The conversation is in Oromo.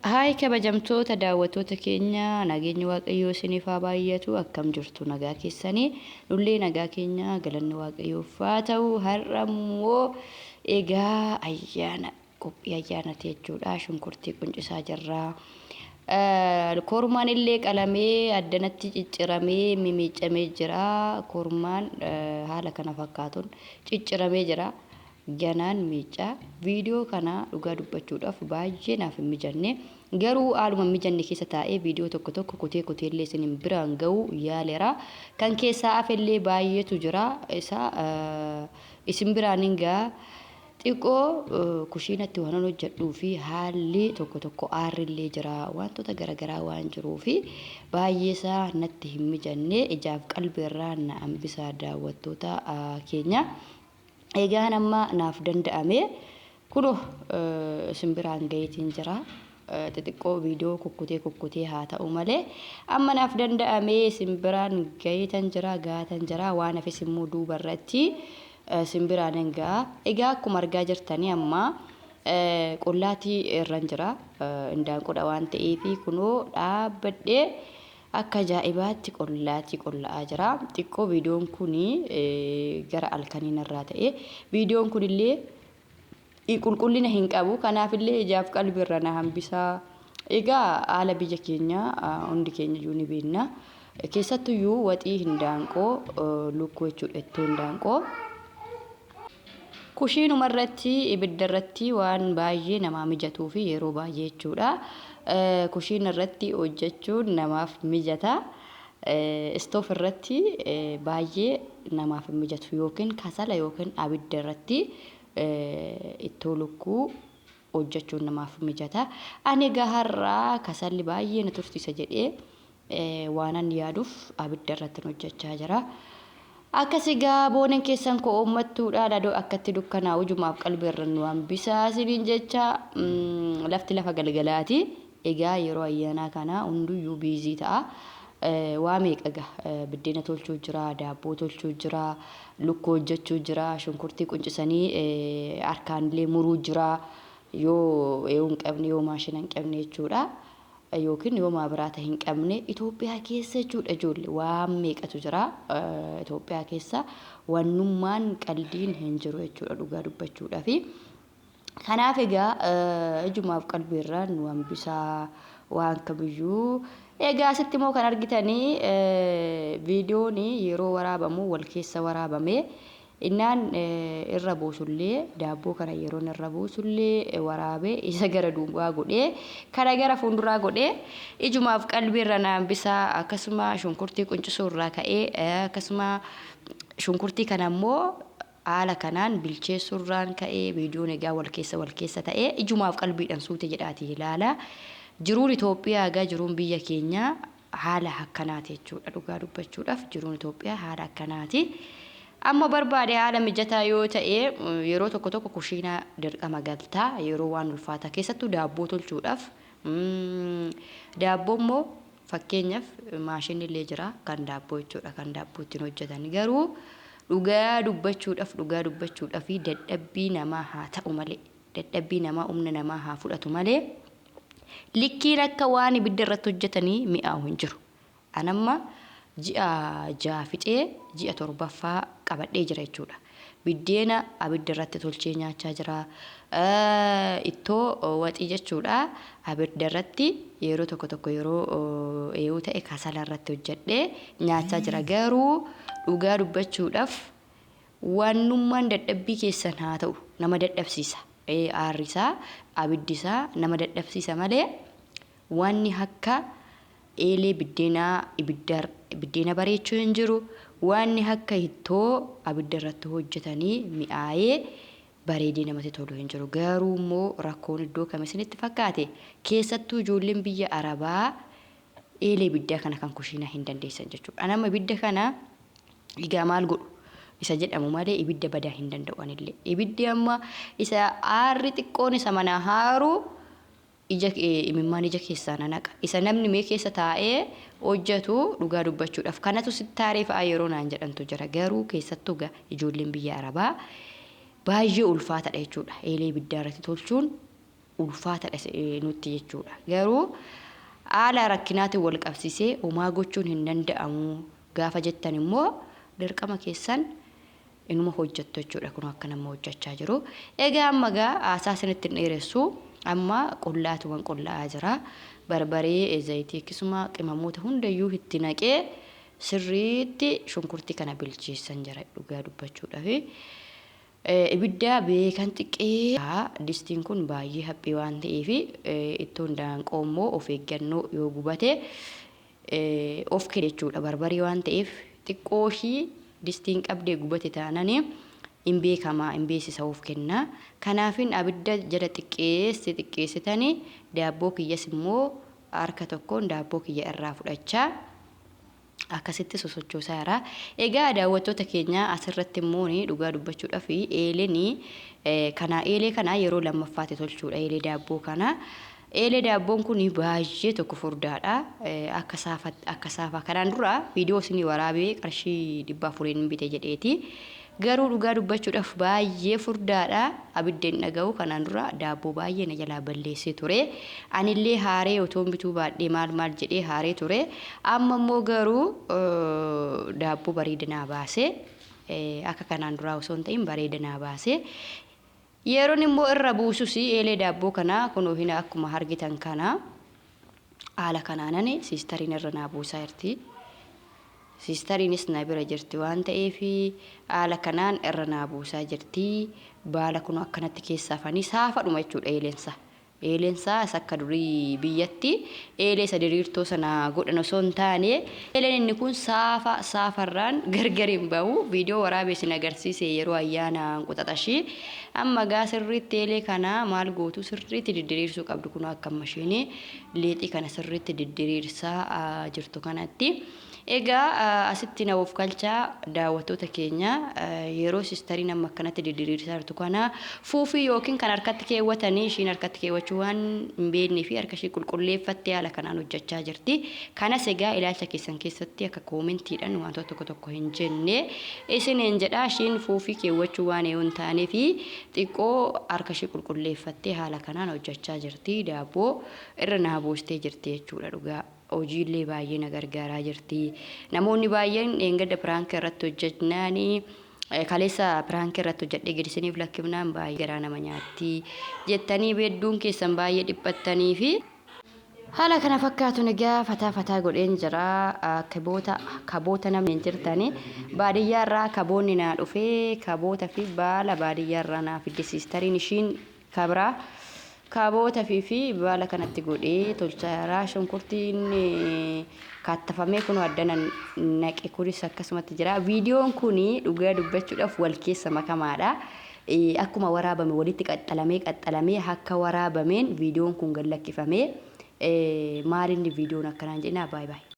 Haay kabajamtoota daawwattoota keenya, nageenyi Waaqayyoo isiniif haa baay'atu. Akkam jirtu? Nagaa keessanii? Nullee nagaa keenya, galanni Waaqayyoof haa ta'u. Har'a immoo egaa ayyaana, qophii ayyaanati jechuudha. Shunkurtii quncisaa jirra. Kormaan illee qalamee addanatti cicciramee mimiicamee jira. Kormaan haala kana fakkaatuun cicciramee jira. Ganaan miicca. Viidiyoo kana dhugaa dubbachuudhaaf baay'ee naaf hin mijanne. Garuu haaluma hin mijanne keessa taa'ee viidiyoo tokko tokko kutee kuteellee isin biraan ga'uu yaaleera. Kan keessaa hafellee baay'eetu jira. Isa isin biraan hin ga'a. Xiqqoo kushiinatti waan hojjedhuu fi haalli tokko tokko aarrillee jira. Wantoota garaagaraa waan jiruu fi baay'ee isaa natti hin mijanne. Ijaaf qalbiirraa na hambisaa, daawwattoota keenya. Egaan amma naaf danda'ame kunoo isin biraan gaheetiin jira. Xixiqqoo viidiyoo kukkutee kukkutee haa ta'u malee amma naaf danda'ame isin biraan gaheetan jira, gaatan jira. Waan hafes immoo duuba irratti isin biraan hin ga'a. Egaa akkuma argaa jirtanii amma qullaatii irran jira. Indaanqoodha waan ta'eef kunoo dhaabbadhee akka ajaa'ibaatti qollaatii qolla'aa jira. Xiqqoo viidiyoon kun gara halkanii narraa ta'e. Viidiyoon kun illee qulqullina hin qabu. Kanaaf illee ijaaf qalbiirra na hambisaa. Egaa haala biyya keenyaa hundi keenya iyyuu ni beekna. Keessattuyyuu waxii hindaanqoo, lukkuu jechuudha, ittoo hindaanqoo. Kushiinuma irratti ibidda irratti waan baay'ee namaa mijatuu fi yeroo baay'ee jechuudha. Kushiina irratti hojjechuun namaaf mijata. Istoof irratti baay'ee namaaf hin mijatu, yookiin kasala yookiin abidda irratti ittoo lukkuu hojjechuun namaaf mijata. Ani egaa har'a kasalli baay'ee na tursiisa jedhee waanan yaaduuf abidda irratti hojjechaa jira. Akkas egaa booneen keessan koo uummattuudha. Ladoo akkatti dukkanaa'u ijumaaf qalbii irra nu hambisaa isiniin jecha. Lafti lafa galgalaati. Egaa yeroo ayyaanaa kana hunduyyuu busy ta'a. Waa meeqa egaa biddeena tolchuu jira, daabboo tolchuu jira, lukkuu hojjechuu jira, shunkurtii quncisanii harkaan illee muruu jira. Yoo eeyyuu hin qabne, yoo maashina hin qabne jechuudha. Yookiin yoo maabiraata hin qabne Itoophiyaa keessa jechuudha, ijoollee waan meeqatu jira Itoophiyaa keessa. Wannummaan qaldiin hin jiru jechuudha dhugaa dubbachuudhaafi. Kanaaf egaa ijumaaf qalbiirra nu hambisaa waan kamiyyuu. Egaa asitti immoo kan argitanii viidiyoon yeroo waraabamu wal keessa waraabame. Innaan irra buusullee, daabboo kana yeroon irra buusullee waraabee isa gara duubaa godhee kana gara fuulduraa godhee, ijumaaf qalbii irra na hambisaa. Akkasuma shunkurtii quncisuu irraa ka'ee, akkasuma shunkurtii kana immoo haala kanaan bilcheessuu irraan ka'ee viidiyoon egaa wal keessa wal keessa ta'ee, ijumaaf qalbiidhaan suute jedhaatii ilaala. Jiruun Itoophiyaa egaa jiruun biyya keenyaa haala akkanaati jechuudha, dhugaa dubbachuudhaaf jiruun Itoophiyaa haala akkanaati. Amma barbaade haala mijataa yoo ta'e yeroo tokko tokko kushiinaa dirqama galtaa yeroo waan ulfaataa, keessattuu daabboo tolchuudhaaf. Daabboo immoo fakkeenyaaf maashinni illee jira kan daabboo jechuudha, kan daabboo ittiin hojjetan. Garuu dhugaa dubbachuudhaaf dadhabbii namaa haa ta'u malee, dadhabbii namaa, humna namaa haa fudhatu malee, likkiin akka waan ibidda irratti hojjetanii mi'aawu hin jiru. Anamma ji'a 6 fixee ji'a 7ffaa qabadhee jira jechuudha. Biddeena abidda irratti tolchee nyaachaa jira. Ittoo waxii jechuudha. Abidda irratti yeroo tokko tokko, yeroo eeyyuu ta'e kasala irratti hojjedhee nyaachaa jira. Garuu dhugaa dubbachuudhaaf waannummaan dadhabbii keessan haa ta'u nama dadhabsiisa. Aarri isaa, abiddi isaa nama dadhabsiisa malee wanni akka eelee biddeenaa ibidda biddeena bareechuu hin jiru. Wanni akka ittoo abidda irratti hojjetanii mi'aayee bareedee namatti tolu hin jiru. Garuu immoo rakkoon iddoo kam isinitti fakkaate? Keessattuu ijoolleen biyya Arabaa eelee ibiddaa kana kan kushiinaa hin dandeessan jechuudha. Nama ibidda kana egaa maal godhu isa jedhamu malee ibidda badaa hin danda'u anillee. Ibiddi amma isa aarri xiqqoon isa manaa haaru ija imimmaan ija keessaa na naqa. Isa namni mee keessa taa'ee hojjetu, dhugaa dubbachuudhaaf kanatu sittaaree fa'aa yeroo naan jedhantu jira. Garuu keessattuu egaa ijoolleen biyya Arabaa baay'ee ulfaataadha jechuudha. Eelee ibiddaa irratti tolchuun ulfaataadha nutti jechuudha. Garuu haala rakkinaatiin wal qabsiisee homaa gochuun hin danda'amu gaafa jettan immoo dirqama keessan inuma hojjettu jechuudha. Kun akka nama hojjechaa jiru. Egaa amma gaa haasaa isinitti hin dheeressu. Amma qullaatuman qullaa'aa jira. Barbaree, zayitii akkasuma qimamoota hundayyuu itti naqee sirriitti shunkurtii kana bilcheessan jira dhugaa dubbachuudhaaf. Ibidda beekan xiqqee distiin kun baay'ee haphii waan ta'eef ittoon daanqoo immoo of eeggannoo yoo gubate of kenne jechuudha. Barbaree waan ta'eef xiqqoo ishii distiin qabdee gubate taanani hin beekama, hin beeksisa, of kenna. Kanaafin abidda jala xiqqeesse xiqqeessitani daabboo kiyyas immoo harka tokkoon daabboo kiyya irraa fudhachaa akkasitti sosochoosaa jira. Egaa daawwattoota keenya, asirratti immoo dhugaa dubbachuudhaaf eeleen kana, eelee kana yeroo lammaffaatti tolchuudha, eelee daabboo kana. Eelee daabboon kun baay'ee tokko furdaadha. Akka saafa, akka saafaa kanaan dura viidiyoo isinii waraabee qarshii 400n bite jedheeti. Garuu dhugaa dubbachuudhaaf baay'ee furdaadha. Abidda hin dhaga'u. Kanaan dura daabboo baay'ee na jalaa balleessee ture. Anillee haaree otoon bituu baadhee maal maal jedhee haaree ture. Amma immoo garuu daabboo bareeda naa baase. Akka kanaan duraa osoo hin ta'in bareeda naa baase. Yeroon immoo irra buusus eelee daabboo kana kunoo hina akkuma argitan kana haala kanaanan siistariin irra naa buusaa jirti. Siistariinis na bira jirti waan ta'eef haala kanaan irra naa buusaa jirti. Baala kun akkanatti keessaa fanii saafadhuma jechuudha eeleensa. Eeleensaa isa akka durii biyyatti eelee isa diriirtoo sana godhan osoo hin taane, eeleen inni kun saafa saafarraan gargar hin bahu. Viidiyoo waraabee isin agarsiise yeroo ayyaana Inquxaxashii. Amma gaa sirriitti eelee kana maal gootu, sirriitti diddiriirsuu qabdu, kun akka amma isheen leexii kana sirriitti diddiriirsaa jirtu kanatti. Egaa asitti na of galchaa daawwattoota keenya, yeroo sistariin amma akkanatti diddiriirsaa jirtu kana fuufii yookiin kan harkatti keewwatanii ishiin harkatti keewwachuu waan hin beeknee fi harka ishii qulqulleeffattee haala kanaan hojjechaa jirti. Kanas egaa ilaalcha keessan keessatti akka koomentiidhaan wantoota tokko tokko hin jenne isiniin jedha. Ishiin fuufii keewwachuu waan hin taanee fi xiqqoo harka ishii qulqulleeffattee haala kanaan hojjechaa jirti. Daabboo irra naa buustee jirti jechuudha dhugaa. Hojiillee baay'ee na gargaaraa jirti. Namoonni baay'een dheengadda piraankii irratti hojjechnaan, kaleessa piraankii irratti hojjedhee gadi isiniif lakkifnaan baay'ee garaa nama nyaatti jettanii hedduun keessan baay'ee dhiphattanii fi haala kana fakkaatuun egaa fataa fataa godheen jira. Kaboota, kaboota namni hin jirtani. Baadiyyaarraa kaboonni naa dhufee, kaboota fi baala baadiyyaarraa naa fidde siistariin ishiin kabraa. Kaboota fi baala kanatti godhee tolchaa. Shunkurtiin kaattafamee kun addana naqe kunis akkasumatti jira. Viidiyoon kun dhugaa dubbachuudhaaf wal keessa makamaadha. Akkuma waraabame walitti qaxxalamee qaxxalamee akka waraabameen viidiyoon kun gad lakkifamee. Maalinni viidiyoon akkanaan jedhinaa. Baay'ee baay'ee.